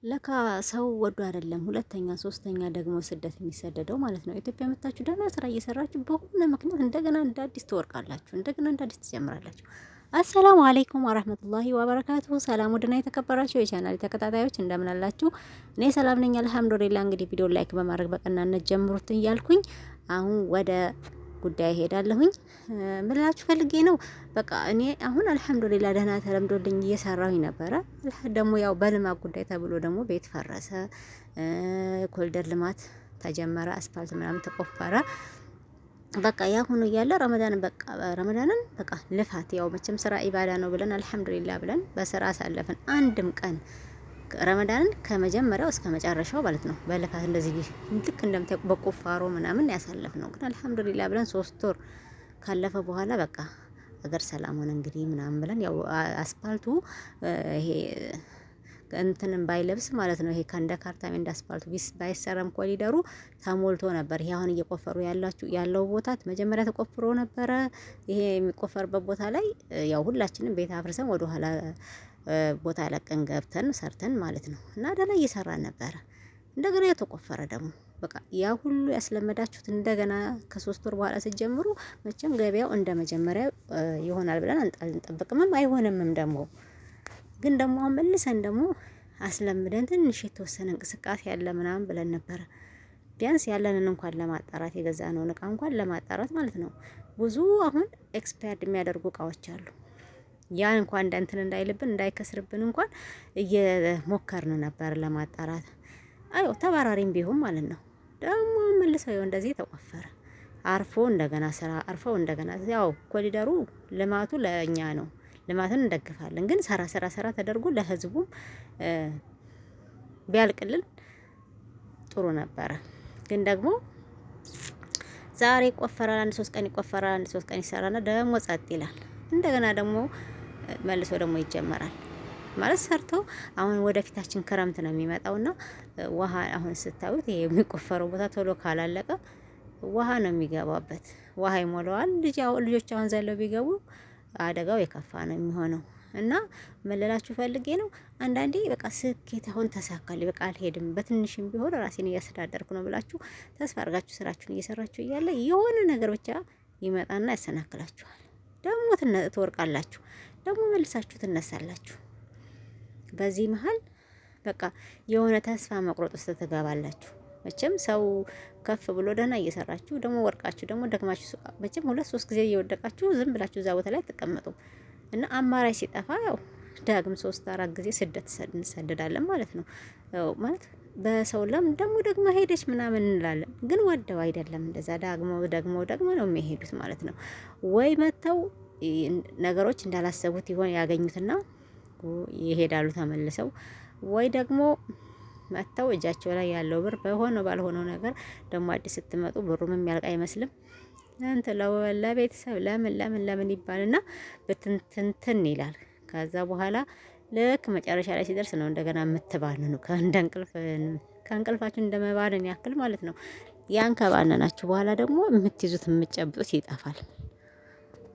ለካ ሰው ወዶ አይደለም ሁለተኛ ሶስተኛ ደግሞ ስደት የሚሰደደው ማለት ነው። ኢትዮጵያ መታችሁ ደህና ስራ እየሰራችሁ በሆነ ምክንያት እንደገና እንደ አዲስ ትወርቃላችሁ፣ እንደገና እንደ አዲስ ትጀምራላችሁ። السلام عليكم ورحمة الله وبركاته። ሰላም ውድና የተከበራችሁ የቻናል ተከታታዮች እንደምን አላችሁ? እኔ ሰላም ነኝ الحمد لله። እንግዲህ ቪዲዮ like በማድረግ በቀናነት ጀምሩት እያልኩኝ አሁን ወደ ጉዳይ ሄዳለሁኝ። ምላችሁ ፈልጌ ነው። በቃ እኔ አሁን الحمد لله ደህና ተለምዶልኝ እየሰራሁኝ ነበረ። ደግሞ ያው በልማት ጉዳይ ተብሎ ደግሞ ቤት ፈረሰ፣ ኮሪደር ልማት ተጀመረ፣ አስፋልት ምናምን ተቆፈረ። በቃ ያ ሁኑ እያለ ረመዳንን በቃ ረመዳንን በቃ ልፋት ያው መቼም ስራ ኢባዳ ነው ብለን الحمد لله ብለን በስራ አሳለፍን። አንድም ቀን ረመዳንን ከመጀመሪያው እስከ መጨረሻው ማለት ነው በልፋት እንደዚህ ልክ እንደምታውቁ በቁፋሮ ምናምን ያሳለፍ ነው። ግን الحمد لله ብለን 3 ወር ካለፈ በኋላ በቃ አገር ሰላም ሆነ እንግዲህ ምናምን ብለን ያው አስፓልቱ ይሄ እንትንም ባይለብስ ማለት ነው። ይሄ ከእንደ ካርታሜ እንደ አስፓልቱ ባይሰራም ኮሪደሩ ተሞልቶ ነበር። ይሄ አሁን እየቆፈሩ ያላችሁ ያለው ቦታ መጀመሪያ ተቆፍሮ ነበረ። ይሄ የሚቆፈርበት ቦታ ላይ ያው ሁላችንም ቤት አፍርሰን ወደ ኋላ ቦታ ለቀን ገብተን ሰርተን ማለት ነው። እና ደህና እየሰራን ነበረ። እንደገና የተቆፈረ ደግሞ በቃ ያ ሁሉ ያስለመዳችሁት እንደገና ከ3 ወር በኋላ ስትጀምሩ መቼም ገበያው እንደ መጀመሪያው ይሆናል ብለን አንጠብቅምም፣ አይሆንምም ደግሞ። ግን ደግሞ አሁን መልሰን ደግሞ አስለምደን ትንሽ የተወሰነ እንቅስቃሴ ያለ ምናምን ብለን ነበረ። ቢያንስ ያለንን እንኳን ለማጣራት የገዛነውን እቃ እንኳን ለማጣራት ማለት ነው። ብዙ አሁን expired የሚያደርጉ እቃዎች አሉ። ያን እንኳን እንደ እንትን እንዳይልብን እንዳይከስርብን እንኳን እየሞከርን ነበር ለማጣራት። አዮ ተባራሪም ቢሆን ማለት ነው። ደግሞ መልሰው ይኸው እንደዚህ ተቆፈረ። አርፎ እንደገና ስራ አርፎ እንደገና ያው ኮሪደሩ ልማቱ ለእኛ ነው። ልማቱን እንደግፋለን። ግን ሰራ ሰራ ሰራ ተደርጎ ለህዝቡም ቢያልቅልን ጥሩ ነበረ። ግን ደግሞ ዛሬ ይቆፈራል፣ አንድ ሶስት ቀን ይቆፈራል፣ አንድ ሶስት ቀን ይሰራና ደግሞ ጸጥ ይላል። እንደገና ደግሞ መልሶ ደግሞ ይጀመራል። ማለት ሰርተው አሁን ወደፊታችን ክረምት ነው የሚመጣውና ውሃ አሁን ስታዩት ይሄ የሚቆፈረው ቦታ ቶሎ ካላለቀ ውሃ ነው የሚገባበት። ውሃ ይሞላዋል። ልጆች አሁን ዘለው ቢገቡ አደጋው የከፋ ነው የሚሆነው። እና መለላችሁ ፈልጌ ነው። አንዳንዴ በቃ ስኬት አሁን ተሳካልኝ፣ በቃ አልሄድም፣ በትንሽም ቢሆን ራሴን እያስተዳደርኩ ነው ብላችሁ ተስፋ አድርጋችሁ ስራችሁን እየሰራችሁ እያለ የሆነ ነገር ብቻ ይመጣና ያሰናክላችኋል። ደግሞ ትወርቃላችሁ፣ ደግሞ መልሳችሁ ትነሳላችሁ። በዚህ መሀል በቃ የሆነ ተስፋ መቁረጥ ውስጥ ትገባላችሁ። መቼም ሰው ከፍ ብሎ ደህና እየሰራችሁ ደግሞ ወርቃችሁ ደግሞ ደክማችሁ መቼም ሁለት ሶስት ጊዜ እየወደቃችሁ ዝም ብላችሁ እዛ ቦታ ላይ አትቀመጡም። እና አማራጭ ሲጠፋ ያው ዳግም ሶስት አራት ጊዜ ስደት እንሰደዳለን ማለት ነው። ማለት በሰው ለም ደግሞ ደግሞ ሄደች ምናምን እንላለን፣ ግን ወደው አይደለም። እንደዛ ዳግሞ ደግሞ ደግሞ ነው የሚሄዱት ማለት ነው። ወይ መተው ነገሮች እንዳላሰቡት ይሆን ያገኙትና ይሄዳሉ ተመልሰው፣ ወይ ደግሞ መጥተው እጃቸው ላይ ያለው ብር በሆነ ባልሆነው ነገር ደግሞ አዲስ ስትመጡ ብሩም የሚያልቅ አይመስልም። እንትን ለቤተሰብ ለምን ለምን ለምን ይባልና ብትንትንትን ይላል። ከዛ በኋላ ልክ መጨረሻ ላይ ሲደርስ ነው እንደገና የምትባንኑ ከእንደ እንቅልፍ ከእንቅልፋችሁ እንደመባነን ያክል ማለት ነው። ያን ከባነናችሁ በኋላ ደግሞ የምትይዙት የምትጨብጡት ይጠፋል።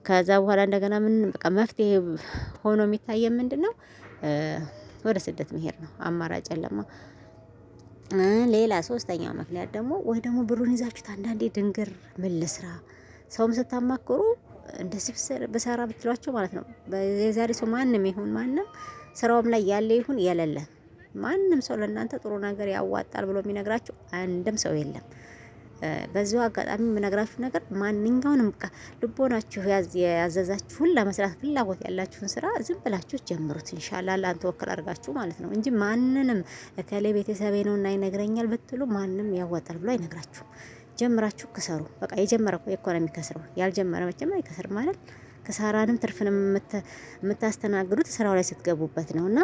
ከዛ በኋላ እንደገና ምን በቃ መፍትሄ ሆኖ የሚታየ ምንድነው? ወደ ስደት መሄድ ነው። አማራጭ የለማ። ሌላ ሶስተኛው ምክንያት ደግሞ ወይ ደግሞ ብሩን ይዛችሁት አንዳንዴ ድንግር ምን ልስራ ሰውም ስታማክሩ እንደዚህ ብሰራ ብትሏቸው ማለት ነው። የዛሬ ሰው ማንም ይሁን ማንም ስራውም ላይ ያለ ይሁን የሌለ ማንም ሰው ለእናንተ ጥሩ ነገር ያዋጣል ብሎ የሚነግራችሁ አንድም ሰው የለም። በዚሁ አጋጣሚ የምነግራችሁ ነገር ማንኛውንም በቃ ልቦናችሁ ያዘዛችሁን ለመስራት ፍላጎት ያላችሁን ስራ ዝም ብላችሁ ጀምሩት። إن شاء الله ለአንተ ወክል አድርጋችሁ ማለት ነው እንጂ ማንንም እከሌ ቤተሰቤ ነውና ይነግረኛል ብትሉ ማንም ያዋጣል ብሎ አይነግራችሁም። ጀምራችሁ ክሰሩ። በቃ የጀመረ እኮ ነው የሚከስረው፣ ያልጀመረ መቼም አይከስርም ማለት ክሳራንም ትርፍንም የምታስተናግዱት ስራው ላይ ስትገቡበት ነው። እና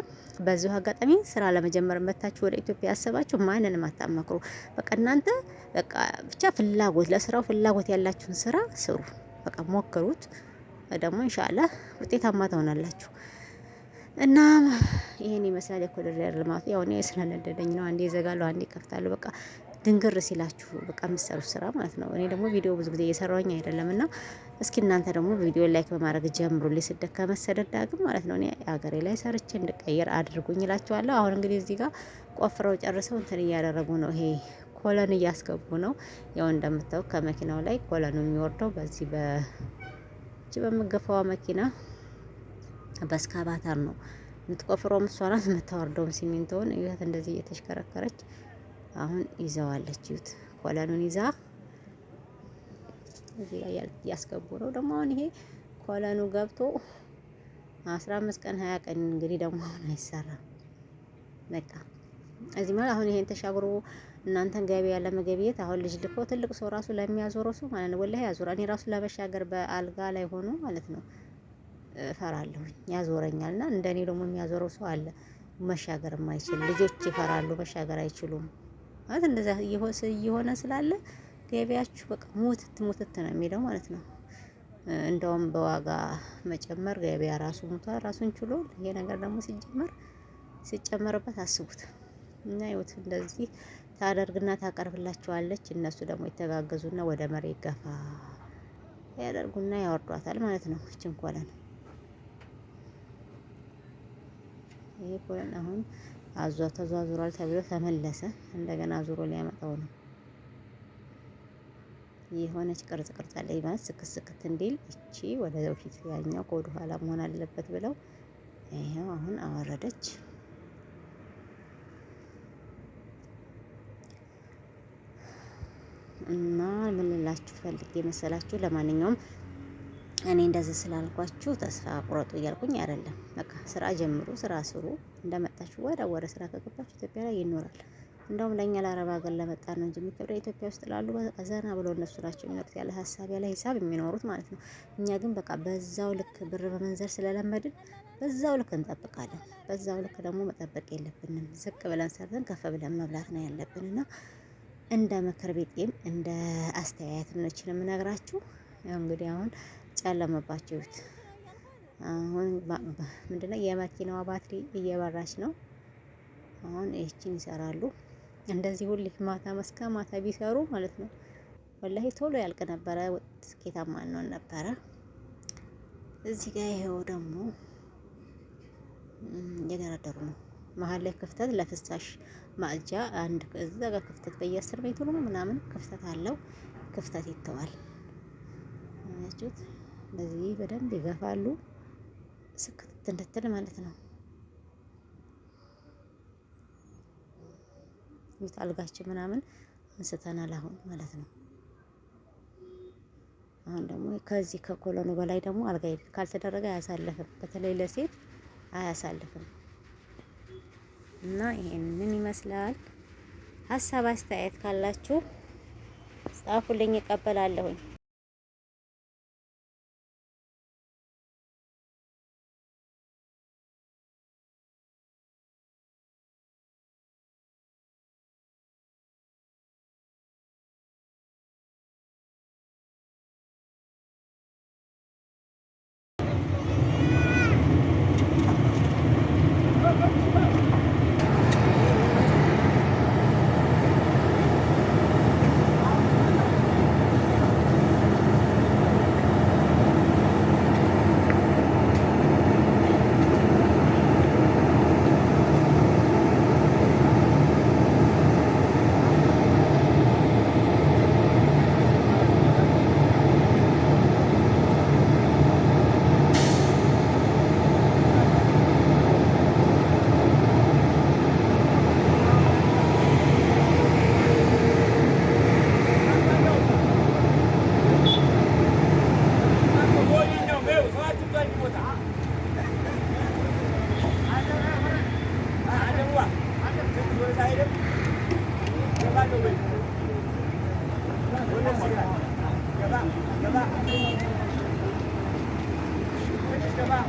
በዚሁ አጋጣሚ ስራ ለመጀመር መታችሁ ወደ ኢትዮጵያ ያሰባችሁ ማንንም አታማክሩ። በቃ እናንተ በቃ ብቻ ፍላጎት ለስራው ፍላጎት ያላችሁን ስራ ስሩ። በቃ ሞክሩት፣ ደግሞ إن شاء الله ውጤታማ ትሆናላችሁ። እና ይሄን ይመስላል የኮሪደር ልማቱ። ያው እኔ ስለነደደኝ ነው። አንዴ ይዘጋለሁ፣ አንዴ ይከፍታለሁ። በቃ ድንግር ሲላችሁ በቃ የምትሰሩት ስራ ማለት ነው። እኔ ደግሞ ቪዲዮ ብዙ ጊዜ እየሰራሁኝ አይደለም እና እስኪ እናንተ ደግሞ ቪዲዮ like በማድረግ ጀምሩልኝ። ስደት ከመሰደድ ዳግም ማለት ነው እኔ ሀገሬ ላይ ሰርቼ እንድቀየር አድርጉኝ እላችኋለሁ። አሁን እንግዲህ እዚህ ጋር ቆፍረው ጨርሰው እንትን እያደረጉ ነው። ይሄ column እያስገቡ ነው። ያው እንደምታውቅ ከመኪናው ላይ column ኡ የሚወርደው በዚህ በእጅ በምገፋዋ መኪና በስካቫተር ነው። የምትቆፍረውም እሷ ናት፣ የምታወርደውም ሲሚንቶውን። እዩት፣ እንደዚህ እየተሽከረከረች አሁን ይዘዋለች። እዩት፣ column ኡን ይዛ እዚህ ላይ ያስገቡ ነው። ደግሞ አሁን ይሄ column ኡ ገብቶ 15 ቀን 20 ቀን እንግዲህ ደግሞ አሁን አይሰራም። በቃ እዚህ ማለት አሁን ይሄን ተሻግሮ እናንተን ገበያ ለመገብየት አሁን ልጅ ልኮ ትልቅ ሰው ራሱ ለሚያዞረው ሰው ማለት ነው ወላሂ ያዞራ። እኔ ራሱ ለመሻገር በአልጋ ላይ ሆኖ ማለት ነው እፈራለሁኝ፣ ያዞረኛል። እና እንደኔ ደግሞ የሚያዞረው ሰው አለ መሻገር የማይችል ልጆች ይፈራሉ፣ መሻገር አይችሉም። ማለት እንደዛ እየሆነ ስላለ ገበያችሁ በቃ ሞትት ሞትት ነው የሚለው ማለት ነው። እንደውም በዋጋ መጨመር ገበያ ራሱ ሞቷል ራሱን ችሎ። ይሄ ነገር ደግሞ ሲጀመር ሲጨመርበት አስቡት። እና ይኸውት እንደዚህ ታደርግና ታቀርብላቸዋለች። እነሱ ደግሞ የተጋገዙና ወደ መሬት ገፋ ያደርጉና ያወርዷታል ማለት ነው። እችን column ይሄ column አሁን አዟ ተዟዙሯል ተብሎ ተመለሰ። እንደገና አዙሮ ሊያመጣው ነው። የሆነች ቅርጽ ቅርጽ አለ ማለት ስክት ስክት እንዲል እቺ ወደ ፊት ያኛው ከወደ ኋላ መሆን አለበት ብለው ይሄው አሁን አወረደች። እና ምን ልላችሁ ፈልጌ መሰላችሁ? ለማንኛውም እኔ እንደዚህ ስላልኳችሁ ተስፋ ቁረጡ እያልኩኝ አይደለም። በቃ ስራ ጀምሩ፣ ስራ ስሩ። እንደመጣችሁ ወደ ወደ ስራ ከገባችሁ ኢትዮጵያ ላይ ይኖራል። እንደውም ለእኛ ለአረብ ሀገር ለመጣ ነው እንጂ የሚከብደው ኢትዮጵያ ውስጥ ላሉ በቃ ዘና ብሎ እነሱ ናቸው የሚኖሩት፣ ያለ ሀሳብ ያለ ሂሳብ የሚኖሩት ማለት ነው። እኛ ግን በቃ በዛው ልክ ብር በመንዘር ስለለመድን በዛው ልክ እንጠብቃለን። በዛው ልክ ደግሞ መጠበቅ የለብንም። ዝቅ ብለን ሰርተን ከፍ ብለን መብላት ነው ያለብንና እንደ ምክር ቢጤም እንደ አስተያየት ነው የምነግራችሁ። እንግዲህ አሁን ጨለመባችሁት። አሁን ምንድነው የመኪናዋ ባትሪ እየበራች ነው። አሁን ይህችን ይሰራሉ። እንደዚህ ሁሌ ማታ መስከ ማታ ቢሰሩ ማለት ነው ወላሂ ቶሎ ያልቅ ነበረ፣ ስኬታማ እንሆን ነበረ። እዚህ ጋር ይሄው ደግሞ እየደረደሩ ነው። መሀል ላይ ክፍተት ለፍሳሽ ማጽጃ አንድ እዛ ጋር ክፍተት በየአስር ሜትሩ ነው ምናምን ክፍተት አለው። ክፍተት ይተዋል። አያችሁት? እንደዚህ በደንብ ይገፋሉ ስክት እንድትል ማለት ነው። አልጋችን ምናምን አንስተናል አሁን ማለት ነው። አሁን ደግሞ ከዚህ ከኮሎኑ በላይ ደግሞ አልጋ ካልተደረገ አያሳልፍም። በተለይ ለሴት አያሳልፍም። እና ይሄንን ይመስላል። ሀሳብ አስተያየት ካላችሁ ጻፉልኝ፣ እቀበላለሁኝ። Gaba.